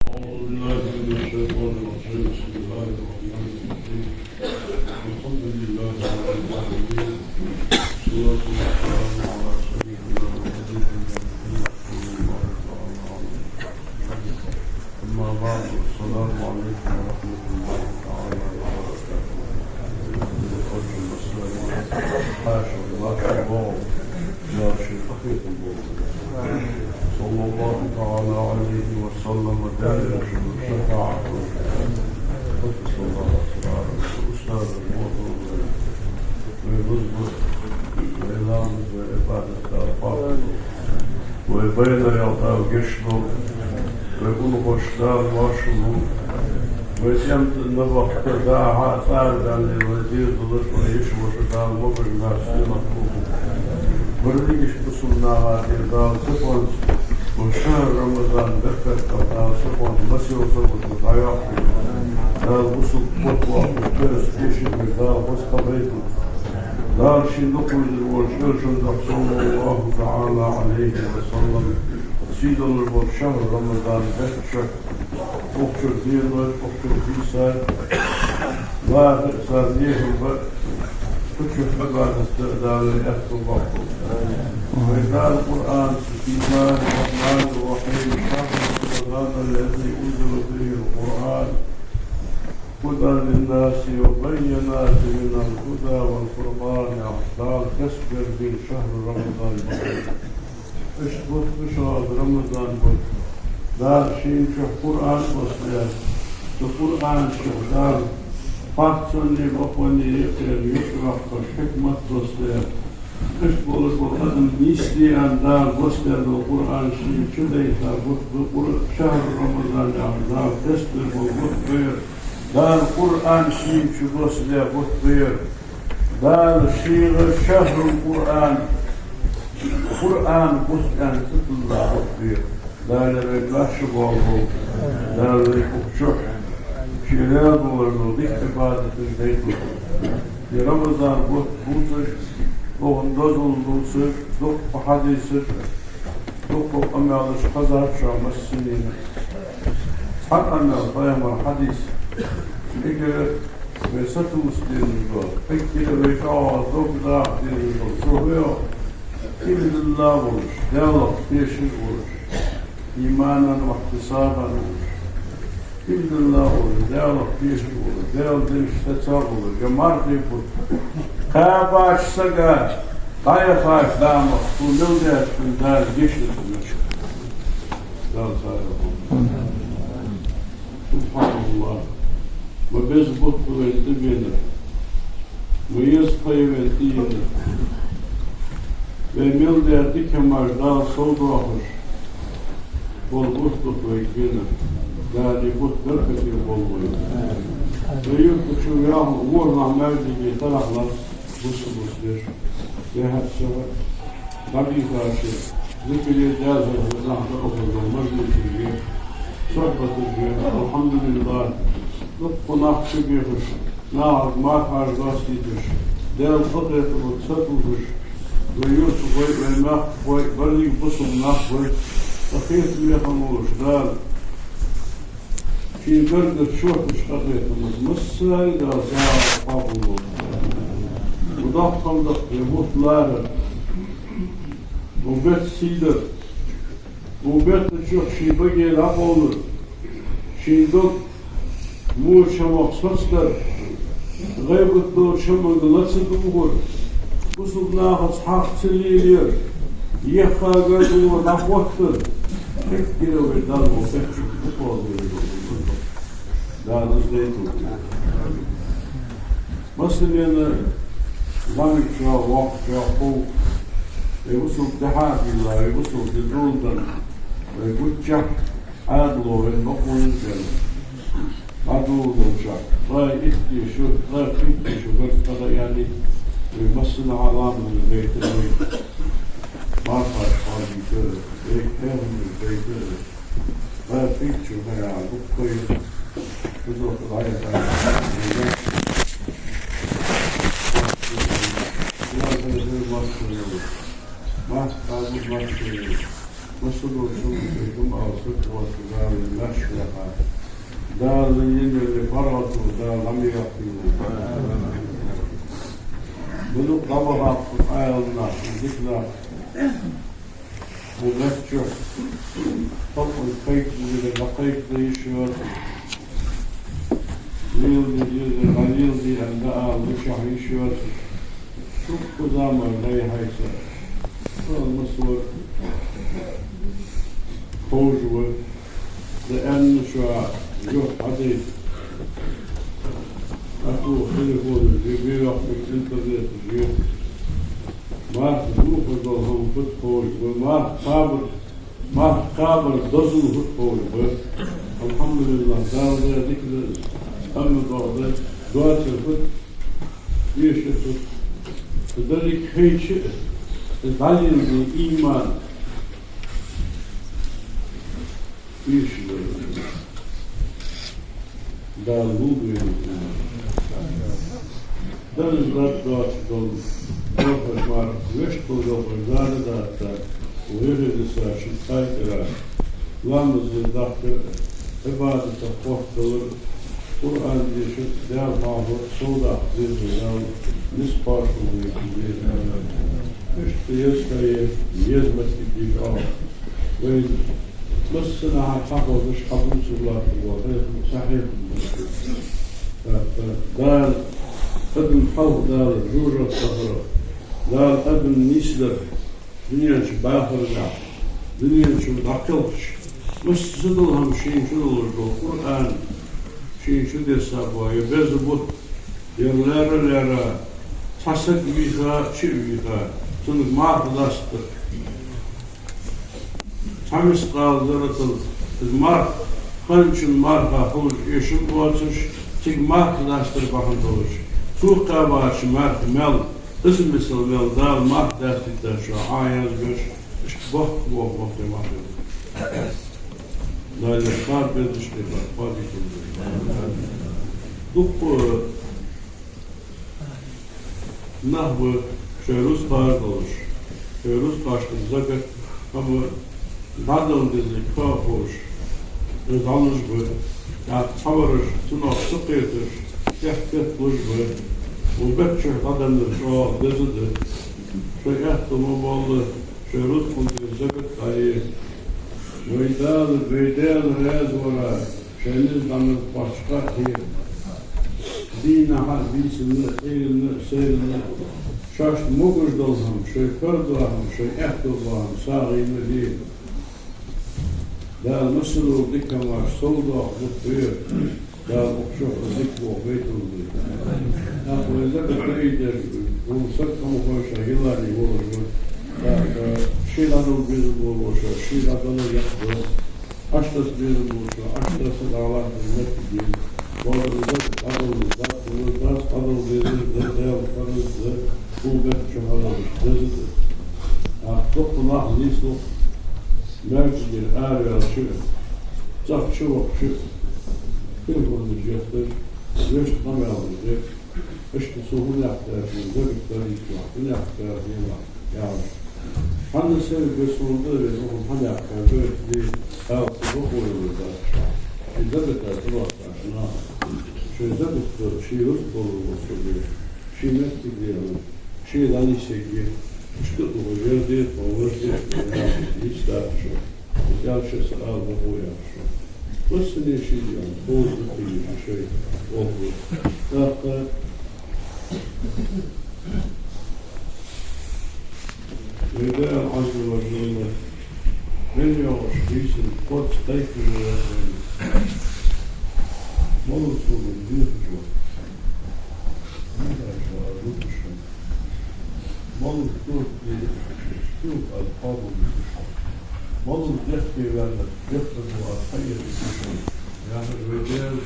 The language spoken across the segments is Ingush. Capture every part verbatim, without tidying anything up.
أعوذ بالله من الشيطان الرجيم. بسم الله الرحمن الرحيم. الحمد لله رب العالمين. والصلاة والسلام على سيدنا ونبينا محمد صلى الله تعالى عليه وسلم. أما بعد، السلام عليكم ورحمة الله تعالى وبركاته. حاشا الله، صلى الله تعالى عليه وسلم، دائما شفاعة. قدس الله أسراره. أستاذ الموضوع. ويرزق ويلامز وعبادة الخالق. Вай байнарел Дала гешт долда, вай унахошта Дала моаршал лолда, вай цӀен тӀа набахта дӀа-хьа цӀардаьнна, вай дезалаш, вай йиша-воша Дала могаш-маьрша лелаболба. Берригаш бусалба наха тӀера Дала сихонца, вай шахьру Рамазан беркатах Дала сихонца массе а сагота дӀайоаккхалба. Дала бусалба бутт воаккхаш, берригаш тешаме Дала хоза кхаъ байталба. Дала ший дукха везар волча элчан духьа, صلى الله تعالى عليه وسلم, сийдолаш бола шахьру Рамазан бетта чу, укх чура денош, укх чура бийсаш, лаьрхӀа а цар лехам ба, цу чу Ӏибадат дар Дала аьттув боаккхалба. Вай Дала Къуръан: بسم الله الرحمن الرحيم. شهر رمضان الذي أنزل فيه القرآن هدى للناس وبينات من الهدى والفرقان, яхаш, Дала кхестабаь ди шахьру Рамазан ба. Иштта бутт ба шоана Рамазан бутт. Дала шийна чу Къуръан босдаь, цу Къуръана чу Дала парзцоннеи бакъоннеи юкъера юкъ йоаккхаш, хьикмат босдаь, иштта болаш бола адам нийсде аьнна Дала босдаь дола Къуръан шийна чу дайта бутт ба Къур-, шахьру Рамазан яхаш Дала кхестабаь бола бутт ба ер. Дала Къуръан шийна чу босдаь бутт ба ер. Дала шийга шахьрул Къуръан, Къуръана бутт аьнна цӀи тиллар бутт ба ер. Дала вай лаьрхӀа болба. Дала вай укх чу ший раьза волаш дола дика Ӏибадаташ дайталба. Ер Рамазан бутт бувцаш, оаха дозал дувцаш, дукха хьадисаш, дукха къамаьлаш хезад шоана массанена. Цхьа къамаьл, пайхамара хьадис, эггара вай сатувса дезаш дола, эггара вай чӀоагӀа дог даха дезаш дола, цо фу йоах: иман дилла волаш, Далах тешаш волаш, إيمانا واحتسابا волаш, иман дилла волаш, Далах тешаш волаш, Даьла динах сацар волаш, е мархий бутт кхаьбача сага дӀаяхача дамах цо мел даьча хӀаман Дала гешт дергда. Дала царех волва. СубхьаналлахӀ. Ма беза бутт ба вайна тӀабенар. Ма еза пхи я вайна тӀаенар. Вай мел даь дика хӀамаш Дала совдоахаш бола бутт ба вайга бенар. Дала ер бутт беркате болба вайна. Вай юрта чу ваьнна ворхӀлагӀа маьждиге тарахь лац бусалба вежарий. Яхьа сага дӀабийхача, зикаре, Даьла хьехарах нах дӀаухаш дола мажлисашка, сохьбаташка, алхьамдулиллахӀ, дукха нах чубехаш, нахага мархаш доастийташ, Даьла къахетамах сатувсаш, вай юрт хой, вай мехка хой, берригаш бусалба нах хой, къахетаме хинна волча Дала ший гаргара чоахкаш къахетамца массане а Дала цхьа къоабалдолда. Укх доккхал дакъа, ер бутт ларар, укх бетта сий дар, укх бетта чу ший баге дӀакъовлар, ший дог воча хӀамах соцадар, гӀийбат долча хӀаманга ла ца дувхар, бусалба нахаца хьарп ца лелаяр, еххагӀа дувхар дӀахоттар, эггара вай Далла бехк чу букъал дерг да. Дала из дайталда. Массанена зӀамига чӀоагӀа, воккха чӀоагӀа хов, вай бусалба дехьа а дилла, вай бусалба ди доладенна, вай гучахь Ӏаьдало вайна бокъонца денна, дӀадоладеннача, ткъаь итт шу, ткъаь пхийтта шу гарга тӀа ха яьннай, вай массанахьа ламаз дайтар вай, мархаш хьалбийтар, вай кхерам дайтар, ткъаь пхийтта шу ха яьнна дукха ха я, шу дохка дӀаяхай. Марха хьалбу, марха хьалбу. Масса долчунна шоай хӀама ала саг воацаш Дала маьрша вахийта. Дала еннеле паргӀато Дала ма яхийла. Бу дукха дӀабахаб къайланах, диканах. Бу бетта чу халкъа кхайкадалар, дӀакхайкаде йиш йоацаш. Леладе дезар дӀалеладе аьнна дӀаала лучахьа йиш йоацаш. Дукха заман дӀаяхьийта. Масса вар ховш ва. Да аьнначоа юхь хьадайта. Ӏа телефонаш е, бе йоккхача интернеташ е. Марха дохаш дола хӀама фуд ховш ва, марха кхабар, марха кхабар дозал фуд ховш ва. Алхьамдулиллахь, Дала даь дика да из. Амма бакъда доацар фуд, эшар фуд. Деррига хайча а, из дӀалеладе иман. Эшаш дар. Дала лулда вайна. Даржа дӀа доацаш дола, доахаш мара, вешта дола доахаш дада датта, вехе дисача кхайкара, ламаз де дахкар, Ӏибадатах кхоттадалар, Къуръан дешар, Даьла хьоахавар, совдаккха деза Дала, низ кхоачаш вайна деза. Иштта еза хьае, еза моттиг дийша оал. Вай массанахьа хьахозаш, хьабувцаш латташ ва хьехам, сахьехам ба. ТӀаккха Дала адам хьалха, Дала жожагӀате тахар, Дала адам нийсдар, дунен чу бахаргахьа, дунен чура дӀакхелхача, массадола хӀама шийна чу долаш дола Къуръан, шийна чу дессабола беза бутт, ер лаьрра-лаьрра, цхьа саг вийха, шиъ вийха, цунга марха дастар. Цхьа мискъал зарратал из марха, ханчун марха хулаш эшам боацаш, цига марха дастар бахьан долаш, цо кхаьбача марха мел, из мисал мел Дала марха дастийтачоа Ӏа язбеш, иштта боккха боху боху марха. Дала кхаба безаш тӀе бакъ, кхоабийталда. Дукха нах ба шоай рузкъаш долаш, шоай рузкъашта закат, амма дӀадала дезалга кхоачаш, из дӀалуш ба, тӀаккха цхьабараш цунах ца кхеташ, эхь-пет луш ба. Укх бетта чухь дӀаденнар чӀоагӀа деза да. Шоай аьттув ма болла, шоай рузкъан тӀера закат дӀае. Вай Дала, вай Даьла раьза вара, шоай низ дӀа мел кхоачаш къахьега. Дийнахьа а, бийсанна а, Ӏуйранна а, сайранна а шоашта могаш дола хӀама, шоай кара дола хӀама, шоай аьттув бола хӀама сагӀийна а лела. Дала массадолча дикача хӀамашта совдоаккха бутт бе. Дала укх чухь дика болх байталда. ТӀаккха вай закат даийдеш, вай саг хӀама хой ша йилане волаш ва. ТӀаккха ший дӀадала безам болчоа ший дӀадала яккха да. Ӏаш даса безам болчоа Ӏаш даса, дӀалатташ моттиг я. Бакъда закат дӀадала, дӀадала, дӀадала безам да, Даьла фарз да, укх бетта чу хьалхашка деза да. ТӀаккха дукха нах нийслуш, маьждигера араваьлча а, цӀагӀа чу вахача а, телефонаш етташ, вешта къамаьлаш деш, иштта цо хӀана яхтар, закат далийта вахт хӀана яхтар, хӀана яхаш. Хьанна сай бесула да веза, хӀана яхтар, закат де, ала ца бакъо йолаш дац. Ший заката ца лоатташ наха, шоай закат да, ший рузкъа долаш вола саг, ший моттиг дехар, ший дӀанийсъергья, иштта а духьа, вер де, тхо вер де, яхаш, йиц дац шоана. Из аьлча са ала бакъо яц шоана. Массане ший дегӀа, ховш да кхийна шоай оалаш. ТӀаккха вай Даьла Ӏазза ва жалла мел йоагӀаш бийсан кхозза кхайкаш ва вайна. Малав цо вайна дехаш вар? Малав цо вайна дехаш вар? Малав цо вайна дехаш вар? Малав цо вайна дехаш вар? Малав дехке ваьннар дехкаш ва аз хьаэца дешар? Яхаш вай Даьла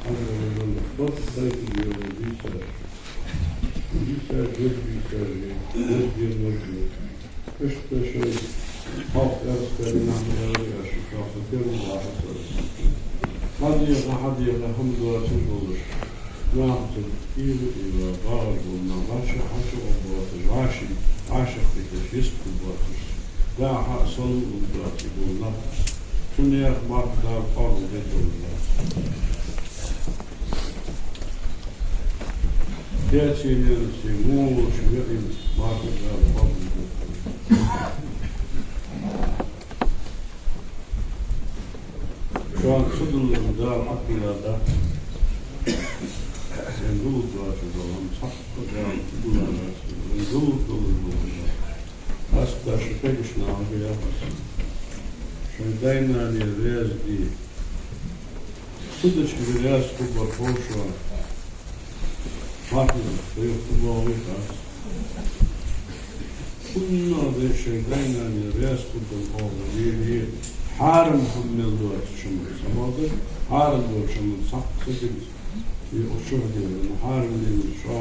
Ӏазза ва жалла кхозза кхайкаш ва вайна бийсаш. Бийсаш, вешбийсаш, вешденаш. Иштта шоай хьалха эрсий динах ма дарра аьлча, шоашта керла вахар. Хьадеха, хьадеха хӀама доацаш долаш, нахаца ийла, ийла багӀаш бола нах, хьачу, хьачу боацаш, вӀаши, вӀашагӀкхеташ, йистхургбоацаш. Дала хьа салам луш доацаш бола нах, цу наьха марха Дала къоабалдеш долаш да. Кхетаде, ненаций, муш веъин марха Дала къоабалдеш долаш да. Шоана цудухьа Дала Ӏакхилла дац. Вайна гуллуш доацаш дола хӀама цхьаккха Дала цудухьа дац. Вайна гуллуш долаш дола хӀама. Аз тӀа шо кегийча наха хьога яхар: шоай даьй-нанай раьза де. Цу дешаца раьза хургбар хов шоана. Марханах тхоьх хургбоагӀий аз? ХӀанз а дешаца шоай даьй-нанай раьза хургбар хов шоана. Е, е, хьарам хӀама мел доацача хӀаман ца хилда, хьарам доацача хӀаман цхьаккха ца хилда. Е, оцу чу хьадера, хьарам дина шо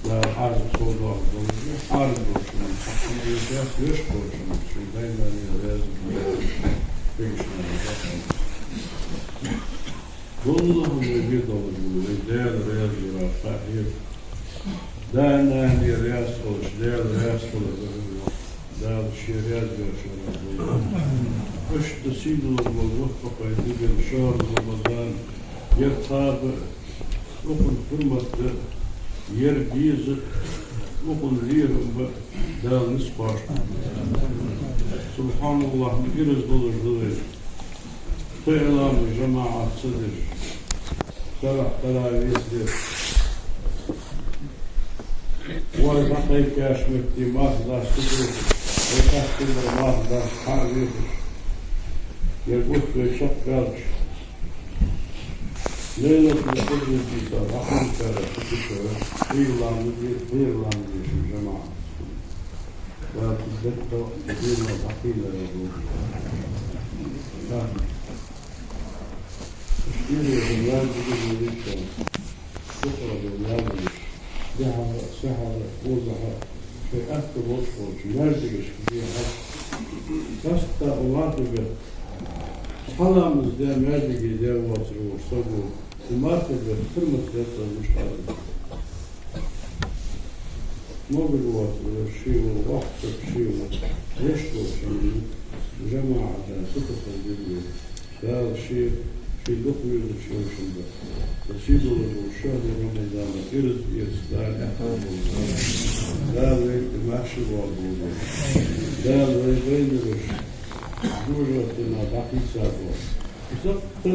Дала хьарам ца хилда, хьарам доацача хӀаман цхьаккха ца хилда, вешта доацача хӀаман шоай даьй-нанай раьза де. Кегийча наха хьога яхар. Валлахӏи, вай ве долаш ва, вай Даьла раьза вара хьехар. Даьй-нанай раьза хилча, Даьла раьза хилар да хьона. Дала Ше раьза ваь шоана вай. Иштта сий долаш вола воккха къонгий дийнахьа шахьру Рамазан, ер кхаба, укхун хьурмат да, ер беза, укхун лерхӀам ба Дала низ кхоачаш. СубхьаналлахӀ, ма ираз долаш да вай. Тхоай ламаз жамаӀат ца деш, сарахь таравихь деш, вай дӀакхайкача метте марха даста дехаш, вай кхаьчча марха даста хьа а вехаш, ер бутт вай чакхбаьлча, Лайлатул-Къадр дийнахьа дӀакхайкача, цу чу кхоачаш, кхыйола ламаз де, кхыйола ламаз де шун жамаӀат. Дала цу бетта дина дӀакхийла долда. Амин. Иштта вай ваьзза дика вай вичча, дукхагӀа ваьзза веш, дехьара, сехьара, озахьа, шоай атта болча болча маьждигашка дехьа. Саста уллатуга цхьа ламаз де, маьждиге де воацар волча саго, цу мархий бетта хьурмат деш лазаш хилар. Могаш воацар шийла, воккха саг шийла, вешта волча жамаӀата сатохар дергда. Дала Ше, Ше дукха везача йолчунна, цу сий долаш волча шахьру Рамазана ираз эца Дала аьттув болба. Дала вайна тӀа маьрша воалаболба. Дала вай байнараш дожагӀатенах дӀакхийсаболба. Цаккха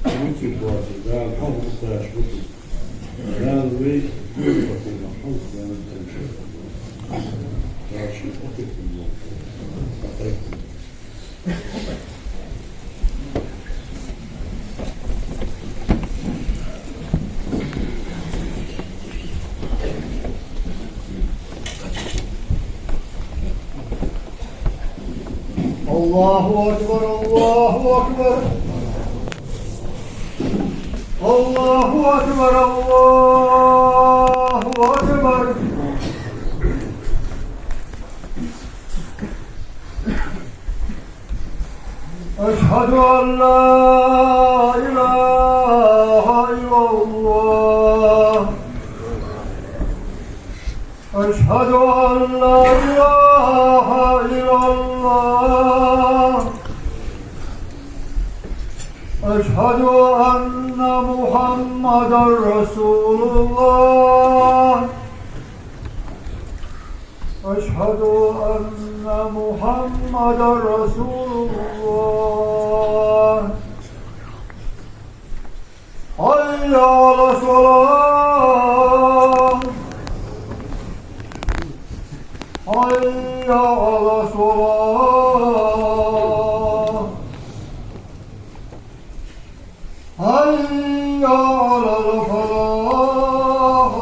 а муцик боацаш Дала хьалха ма кхача, муцик. Дала вай дожагӀатенах хьалха Дала ма кхача. Дала Ший къахетам болба. الله أكبر، الله أكبر. الله أكبر، الله أكبر. أشهد أن لا إله إلا الله. أشهد أن لا إله إلا الله. أشهد أن محمدا رسول الله. أشهد أن محمدا رسول الله. حي على الصلاة. حي على الصلاة. حي على الفلاح.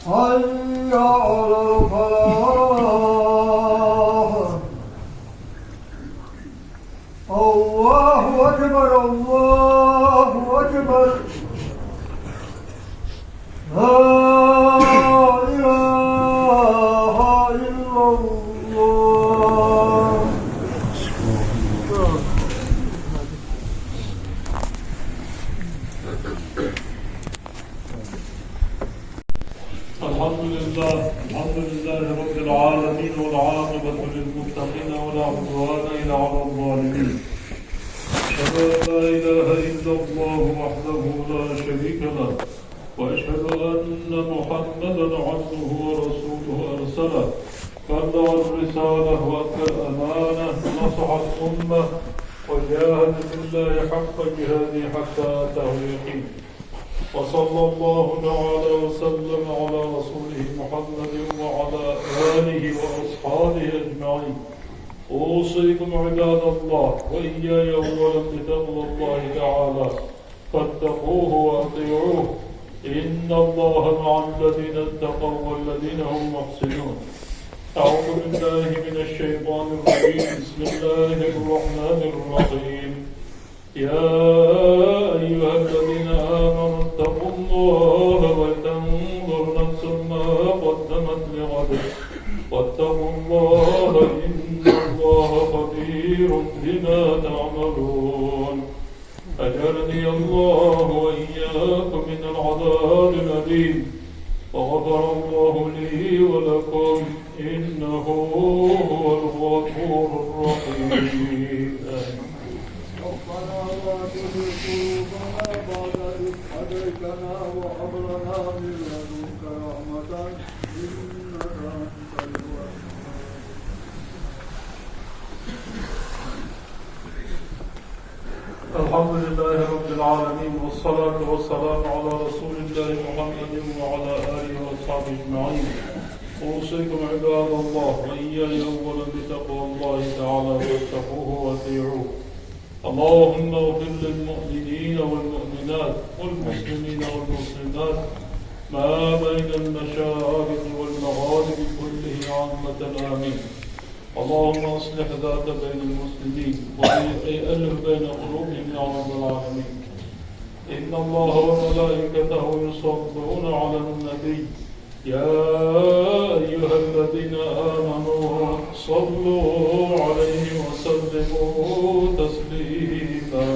حي على الفلاح. الله أكبر، الله أكبر. لا إله إلا الله. الحمد لله، الحمد لله رب العالمين. الله وحده لا شريك له، وأشهد أن محمدا عبده ورسوله أرسله، بلغ الرسالة وأدى الأمانة ونصح الأمة وجاهد في الله حق جهاده حتى أتاه اليقين. وصلى الله تعالى وسلم على رسوله محمد وعلى آله وأصحابه أجمعين. أوصيكم عباد الله وإياي أولا بتقوى الله تعالى، فاتقوه وأطيعوه. إن الله مع الذين اتقوا والذين هم محسنون. أعوذ بالله من الشيطان الرجيم. بسم الله الرحمن الرحيم. يا أيها الذين آمنوا اتقوا الله ولتنظر نفس ما قدمت لغد، واتقوا الله إن الله خبير بما تعملون. أجارني الله وإياكم من العذاب الأليم، وغفر الله لي ولكم، إنه هو الغفور الرحيم. آمين. ربنا لا تزغ قلوبنا بعد إذ هديتنا وهب لنا من لدنك رحمة إنك أنت الوهاب. الحمد لله رب العالمين، والصلاة والسلام على رسول الله محمد وعلى آله وأصحابه أجمعين. أوصيكم عباد الله وإياي أولا بتقوى الله تعالى، فاتقوه وأطيعوه. اللهم اغفر للمؤمنين والمؤمنات والمسلمين والمسلمات ما بين المشارق والمغارب كله عامة، آمين. اللهم أصلح ذات بين المسلمين وألف بين قلوبهم يا رب العالمين. إن الله وملائكته يصلون على النبي، يا أيها الذين آمنوا صلوا عليه وسلموا تسليما.